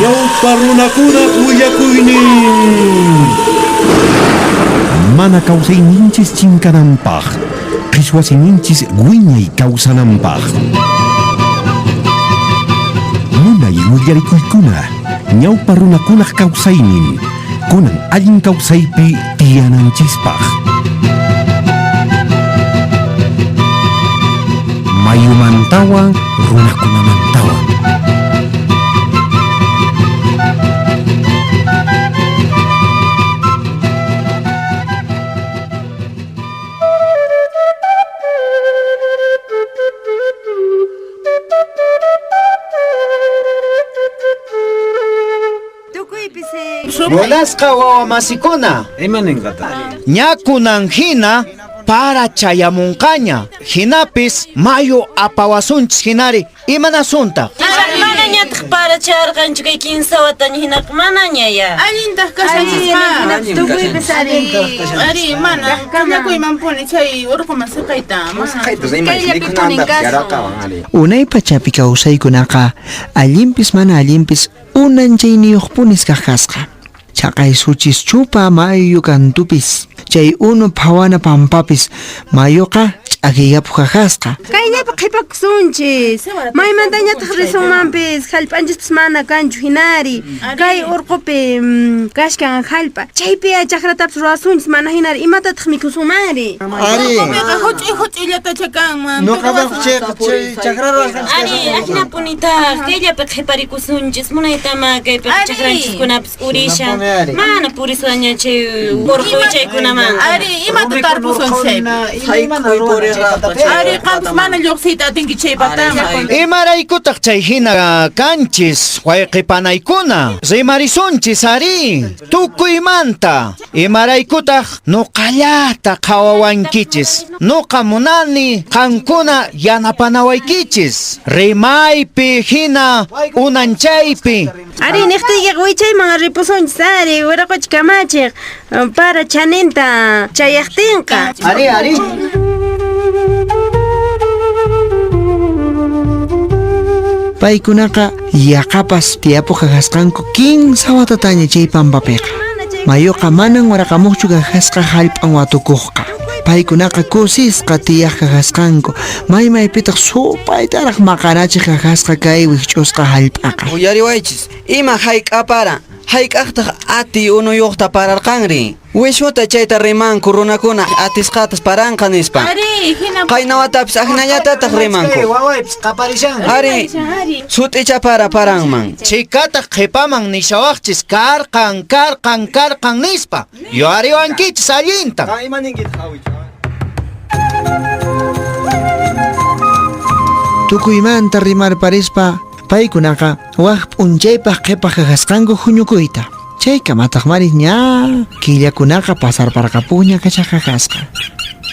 Ñawpa runakunaq willakuynin. Mana kawsayninchis chinkananpaq, qhichwa siminchis wiñay kawsananpaq. Munay willarikuykuna, ñawpa runakunaq kawsaynin, kunan allin kawsaypi tiyananchispaq. Mayumantawan runakunamantawan. Munasqa wawamasikuna. Ima ninqataq? Ña kunan hina para chayamunqaña. Hinapis mayu apawasunchis hinari imanasuntaq? Manañataq para charqanchu kay kinsa wataña hinaqa manaña ya. Allintaq kashanchisqa. Tukuypis ari. Ari, mana kallakuymanpuni chay urquman siqayta. Kayllapipunin kasun. Unay pachapi kawsaykunaqa allinpis mana allinpis unanchayniyuqpunis kaq kasqa. Chaqay suchis chupa mayu kantupis chay unu phawana pampapis mayuqa ch'akiyapuq kasqa. Kayllapi qhipakusunchis. Maymantañataq risunmanpis, hallp'anchispis mana kanchu hinari. Kay urqupi kashkan hallp'a. Chaypi chakratapis ruwasunchis mana hinari imatataq mikhusunmanri? Ari. Urqupiqa huch'uy huch'uyllatacha kanman. Nuqapaq chay chakra ruwasqanchis Ari, ajinapunitaq kayllapi qhiparikusunchis munaytama kaypi chakranchiskunapis purishan. Mana puriswaña chay urqu chaykunaman. Ari, imata tarpusun chaypi? Ari, qampas mana lluqsiyta atinki chay pataman. Imaraykutaq chay hina kanchis wayqipanaykuna rimarisunchis ari tukuymanta. Imaraykutaq nuqallata qhawawankichis. Nuqa munani qankuna yanapanawaykichis rimaypi hina unanchaypi. Ari, niqtiykiqa wichayman ripusunchis ari wiraqocha kamachiq para chaninta chayaqtinqa. Ari, ari. Paykunaqa yaqapas tiyapuq kasqanku kinsa watataña chay pampapiqa. Mayuqa manan waraqamuqchu kasqa hallp'an watukuqqa. Paykunaqa kusisqa tiyaq kasqanku. Maymaypitaq supaytaraq maqanachiq kasqa kay wikch'usqa hallp'aqa. Uyariwaychis, ima hayk'apara, hayk'aqtaq ati unuyuqta pararqanri. Wishuta chayta rimanku runakuna atisqatas paranqa nispa. Ari, hina Qaynawatapis aknallatataq rimanku. Wawaypis qaparishan. Ari, sut'icha para paranman. Chikataq qhipaman nishawaqchis karqan, karqan, karqan nispa. Yuyariwankichis allinta. Ima ninkitaq awichu? Tukuymanta rimarparispa paykunaqa waq p'unchaypaq qhipaq kasqanku huñukuyta. Chaykamataq mari ña killakunaqa pasarparqapuña kashaqa kasqa.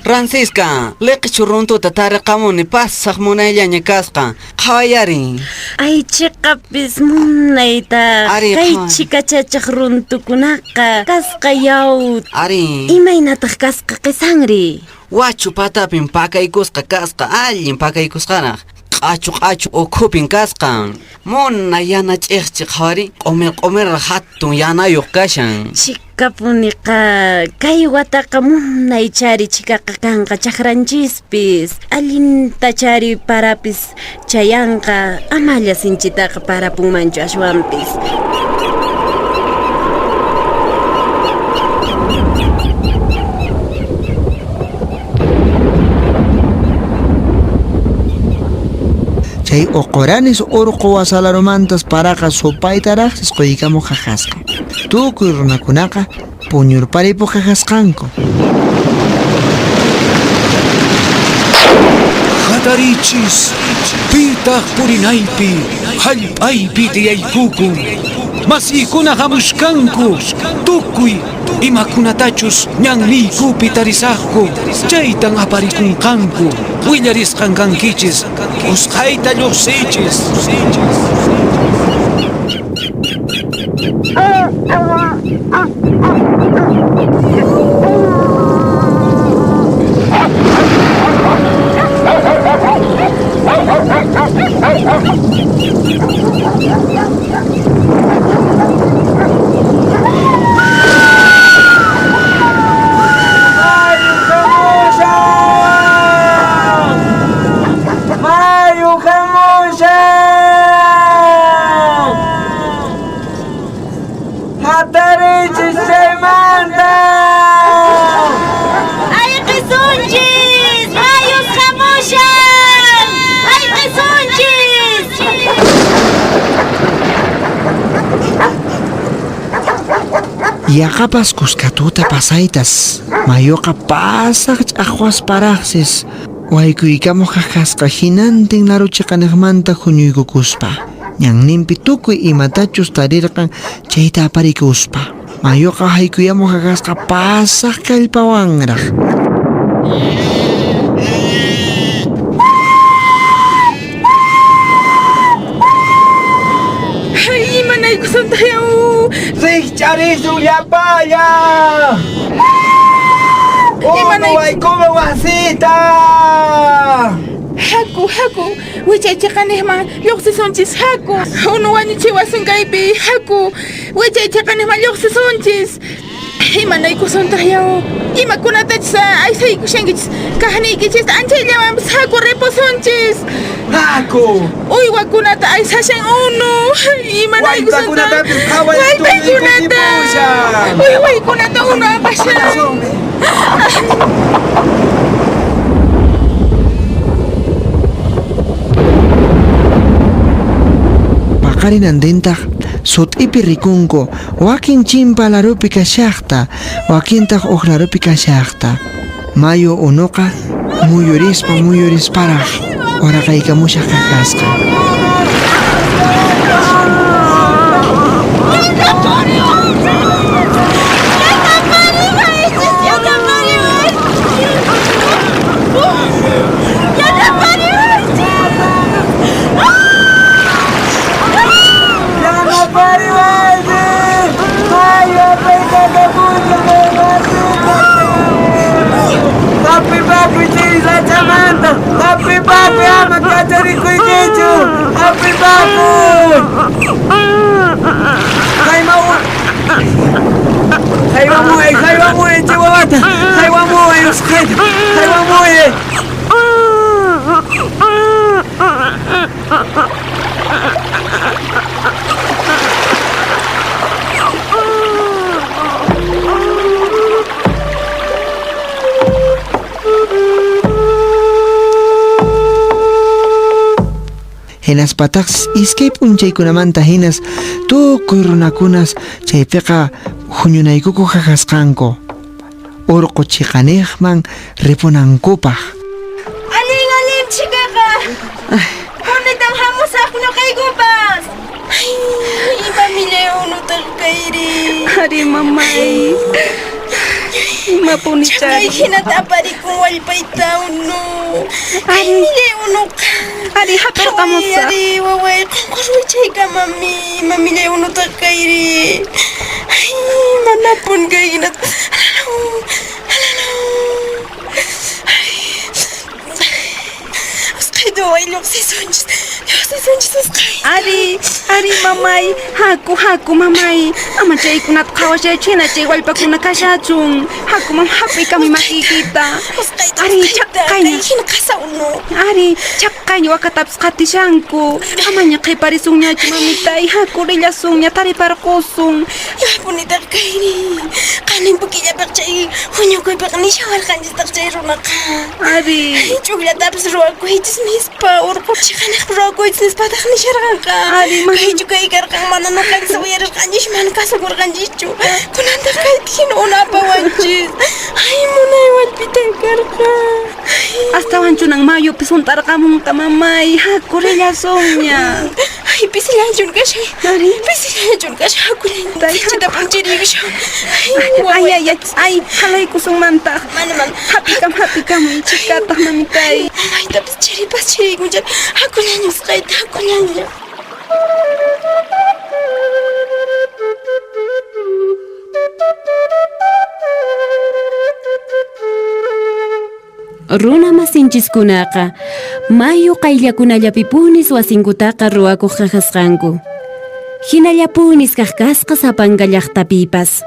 Francisca, liqichu runtuta tariqamuni pasaq munayllaña kasqa. Qhawayarin. Ay, chiqapis munayta. Ari, Kay qhaway. chikachachaq runtukunaqa kasqa yaw. Ari. Imaynataq kasqa qisanri? Wachu patapin pakaykusqa kasqa, allin pakaykusqaraq. Q'achu q'achu ukhupin kasqa. Muna yana ch'iqchi qhawari, q'umir q'umirraq hatun yanayuq kashan. Chikapuniqa kay wataqa munay chari chikaqa kanqa chakranchispis. Allinta chari parapis chayanqa, amalla sinchitaqa parapunmanchu ashwanpis. Chay uquranis urqu wasalarumantas paraqa supaytaraqsis quykamuq qaqasqa. Tukuy runakunaqa puñurparipuq qaqasqanku. Hatarichis, pitaq purinaypi, hallp'aypi tiyaykukun. Masiykuna hamushkanku, tukuy imakunatachus ñanniykupi tarisaqku, chaytan aparikunqanku, willarisqan kankichis, usqhayta lluqsiychis. Yaqapas kuska tuta pasaytas mayuqa pasaq ch'aqwasparaqsis waykuykamuq kaq kasqa hinantin laru chiqaniqmanta huñuykukuspa. Ñanninpi tukuy imatachus tarirqan chayta aparikuspa. Mayuqa haykuyamuq kasqa pasaq kallpawanraq. Ay, imanaykusuntaq yaw. Rikch'arisun llapalla. Unu waykuma wasita. Haku, haku, wichay chiqaniqman lluqsisunchis, haku. Unu wañuchiwasun kaypi, haku. Wichay chiqaniqman lluqsisunchis. Imanaykusuntaq yaw. Imakunatachus aysaykushankichis kaqniykichista anchayllawanpis haku ripusunchis. Haku. Uywakunata aysashan unu. Imanaykusuntaq. Wallpakunatapis qhaway Wallpaykunata. tuñikutipushan. Uywaykunata unu apashan. Paqarinantintaq sut'ipi rikunku wakin chimpa larupi kashaqta, wakintaq uq larupi kashaqta. Mayu unuqa muyurispa muyurisparaq waraqaykamushaq kasqa. Yanapariwaychis! Mayu apaytakamushan kay wasita! Hapipakuy chay sachamanta! Hapipakuy ama kacharikuykichu! Hapipakuy! Haywamuy! Haywamuy chay wawata! Haywamuy usqhayta! Haywamuy! Hinaspataqsis iskay p'unchaykunamanta hinas tukuy runakunas chaypiqa huñunaykuku kakasqanku urqu chiqaniqman ripunankupaq. Allin allin chikaqa. Punitan hamusaq ñuqaykupas. Ay, imamillay unutaq kayri. Ari mamay. Imapunichari. Chaqay hinata aparikun wallpayta unu. Ay, millay unuqa. Ari hap'irqamusaq. Ari waway qunqur wichaykamami imamillay unutaq kayri. Ay, manapun kay hinata. Alalaw, alalaw. Ay, usqhayta waway lluqsisunchis. Lluqsisunchis usqhayta. Ari, ari mamay, haku haku mamay. Ama chaykunata qhawashaychu hina chay wallpakuna kashachun. Haku mam hap'ikamuy makiykita. Ari chaqayña. Kay hina qasa unu. Ari chaqayña wakatapis qatishanku. Amaña qhiparisunñachu mamitay. Haku rillasunña tariparqusun. Imapunitaq kayri. Qanin pukillapaq chay huñukuypaq nishawarqanchistaq chay runaqa. Ari. Ch'uqllatapis ruwakuychis nispa urqu chiqanaqpi ruwakuychis nispataq nisharqanqa. Ari, mana- Kaychu kay karqan mana nuqanchis uyarirqanchis mana kasukurqanchischu. Kunantaq kayta hina unu apawanchis. Ay, munay wallpitay karqan. Astawanchunan mayupis hunt'arqamunqa mamay. Haku rillasunña. Ay, pisillachun kashan. Ari. Pisillachun kashan. Hakullan. Sichita p'unchiriykushan. Ay, ay, ay, ay, halaykusunmantaq. Mana, mana. Hap'ikam, hap'ikamuy chikataq mamitay. Maytapis chiripas chiriykunchari. Hakullaña usqhayta, hakullaña. Runa masinchiskunaqa mayu qayllakunallapipunis wasinkutaqa ruwakuq qaqasqanku. Hinallapunis kaq kasqa sapanka llaqtapipas.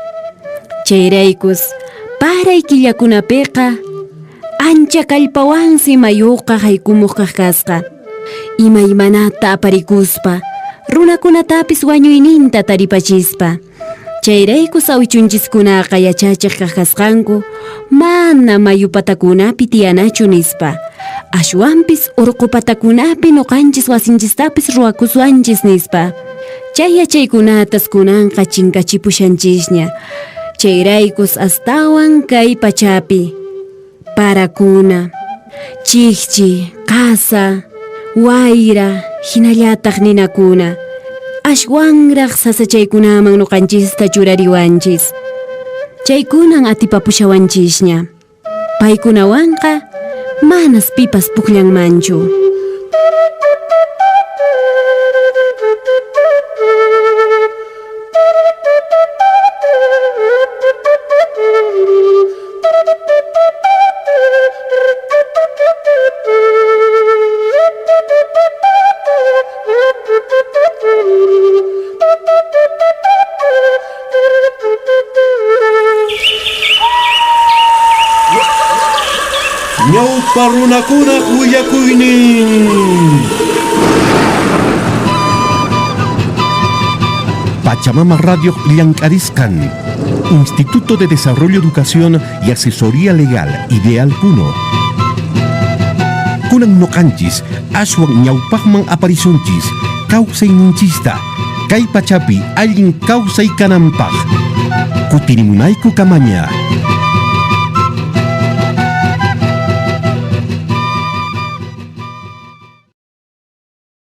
Chayraykus paray killakunapiqa ancha kallpawansi mayuqa haykumuq kaq kasqa. Imaymanata aparikuspa runakunatapis wañuyninta taripachispa. Chayraykus awichunchiskunaqa yachachiq kaq kasqanku mana mayu patakunapi tiyanachu nispa. Ashwanpis urqu patakunapi nuqanchis wasinchistapis ruwakuswanchis nispa. Chay yachaykunatas kunanqa chinkachipushanchisña. Chayraykus astawan kay pachapi parakuna, chikchi, qasa, wayra, hinallataq ninakuna. Ashwanraq sasachaykunaman nuqanchista churariwanchis. Chaykunan atipapushawanchisña. Paykunawanqa manas pipas pukllanmanchu. Ñawpa runakunaq willakuynin. Pachamama Radio llank'arisqan Instituto de Desarrollo Educación y Asesoría Legal Ideal Puno. Kunan nuqanchis aswan ñawpaqman aparisunchis kawsayninchista kay pachapi allin kawsay kananpaq. Kutirimunayku kamaña.